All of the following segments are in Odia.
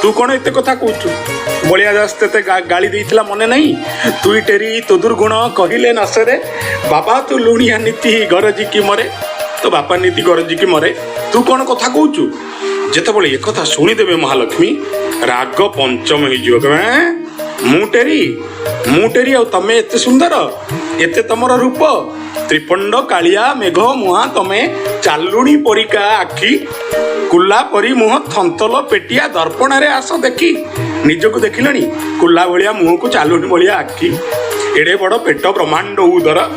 ତୁ କ'ଣ ଏତେ କଥା କହୁଛୁ? ବଳିଆ ଦାସ ତତେ ଗାଳି ଦେଇଥିଲା ମନେ ନାହିଁ? ତୁଇ ଟେରି ତୋ ଦୁର୍ଗୁଣ କହିଲେ ନସରେ, ବାବା ତୁ ଲୁଣିଆ ନୀତି ଗରଜିକି ମରେ। ତୋ ବାପା ନୀତି ଗରଜିକି ମରେ, ତୁ କ'ଣ କଥା କହୁଛୁ? ଯେତେବେଳେ ଏକଥା ଶୁଣିଦେବେ ମହାଲକ୍ଷ୍ମୀ, ରାଗ ପଞ୍ଚମ ହେଇଯିବ। କହିବେ, "ଏଁ? ମୁଁ ଟେରି, ମୁଁ ଟେରି, ଆଉ ତମେ ଏତେ ସୁନ୍ଦର, ଏତେ ତମର ରୂପ, ତ୍ରିପଣ୍ଡ କାଳିଆ ମେଘ ମୁହାଁ, ତମେ ଚାଲୁଣି ପରିକା ଆଖି, କୁଲା ପରି ମୁହଁ, ଥନ୍ତଲ ପେଟିଆ, ଦର୍ପଣରେ ଆସ ଦେଖି। ନିଜକୁ ଦେଖିଲଣି? କୁଲା ଭଳିଆ ମୁହଁକୁ ଚାଲୁଣି ଭଳିଆ ଆଖି, ଏଡ଼େ ବଡ଼ ପେଟ, ବ୍ରହ୍ମାଣ୍ଡ ଉଦର,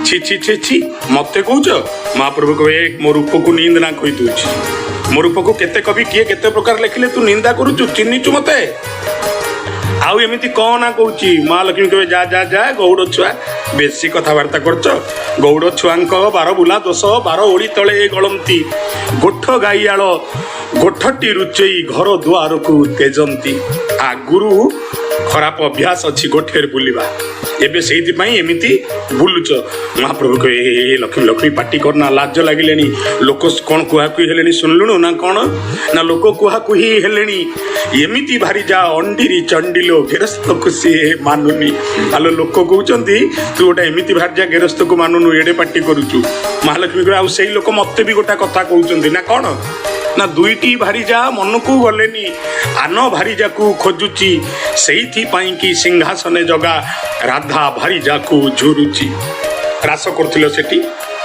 ଛି ଛି ଛି ଛି, ମତେ କହୁଛ?" ମହାପ୍ରଭୁ କହିବେ, "ମୋ ରୂପକୁ ନିନ୍ଦା କହିଦଉଛି। ମୋ ରୂପକୁ କେତେ କବି କିଏ କେତେ ପ୍ରକାର ଲେଖିଲେ, ତୁ ନିନ୍ଦା କରୁଛୁ। ଚିହ୍ନିଛୁ ମତେ? ଆଉ ଏମିତି କଣ ନା କହୁଛି?" ମହାଲକ୍ଷ୍ମୀ କହିବେ, "ଯା ଯା ଯା, ଗଉଡ଼ ଛୁଆ ବେଶୀ କଥାବାର୍ତ୍ତା କରୁଛ। ଗଉଡ଼ ଛୁଆଙ୍କ ବାର ବୁଲା ଦୋଷ, ବାର ଓଳି ତଳେ ଗଳନ୍ତି, ଗୋଠ ଗାଇଆଳ ଗୋଠଟି ରୁଚେଇ ଘର ଦୁଆରକୁ ତେଜନ୍ତି। ଆଗରୁ ଖରାପ ଅଭ୍ୟାସ ଅଛି ଗୋଠରେ ବୁଲିବା, ଏବେ ସେଇଥିପାଇଁ ଏମିତି ବୁଲୁଛ।" ମହାପ୍ରଭୁ କହିବେ, "ଏ, ଏ, ଲକ୍ଷ୍ମୀ, ଲକ୍ଷ୍ମୀ, ପାଟି କରନା, ଲାଜ ଲାଗିଲେଣି। ଲୋକ କ'ଣ କୁହାକୁହି ହେଲେଣି ଶୁଣିଲୁଣୁ ନା କ'ଣ? ନା ଲୋକ କୁହାକୁହି ହେଲେଣି, ଏମିତି ଭାରି ଯା ଅଣ୍ଡିରି ଚଣ୍ଡିଲୋ, ଗେରସ୍ତକୁ ସିଏ ମାନୁନି। ଆଲୋ, ଲୋକ କହୁଛନ୍ତି ତୁ ଗୋଟେ ଏମିତି ଭାରି ଯା, ଗେରସ୍ତକୁ ମାନୁନୁ, ଏଡ଼େ ପାଟି କରୁଛୁ।" ମହାଲକ୍ଷ୍ମୀ କହିବେ, "ଆଉ ସେଇ ଲୋକ ମତେ ବି ଗୋଟେ କଥା କହୁଛନ୍ତି ନା କ'ଣ? ନା ଦୁଇଟି ଭାରିଯା ମନକୁ ଗଲେନି, ଆନ ଭାରିଯାକୁ ଖୋଜୁଛି, ସେଇଥିପାଇଁ କି ସିଂହାସନେ ଜଗା ରାଧା ଭାରିଯାକୁ ଝୁରୁଛି। ରାସ କରୁଥିଲ ସେଠି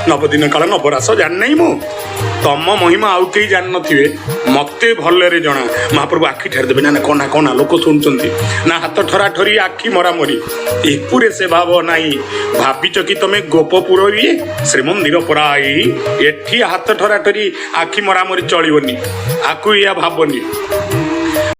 ନବଦିନ କାଳ, ନବରାସ, ଜାଣିନାହିଁ ମୁଁ? ତମ ମହିମା ଆଉ କେହି ଜାଣିନଥିବେ, ମତେ ଭଲରେ ଜଣା।" ମହାପ୍ରଭୁ ଆଖି ଠାରି ଦେବେ, ନା ନା, କନା କନା, ଲୋକ ଶୁଣୁଛନ୍ତି ନା। ହାତ ଠରା ଠରି, ଆଖି ମରାମରି, ଏପୁରେ ସେ ଭାବ ନାହିଁ। ଭାବିଛ କି ତମେ ଗୋପପୁର ଇଏ ଶ୍ରୀମନ୍ଦିର ପରା ଏଇ, ଏଠି ହାତ ଠରା ଠରି ଆଖି ମରାମରି ଚଳିବନି। ଆକୁ ଇଆ ଭାବନି।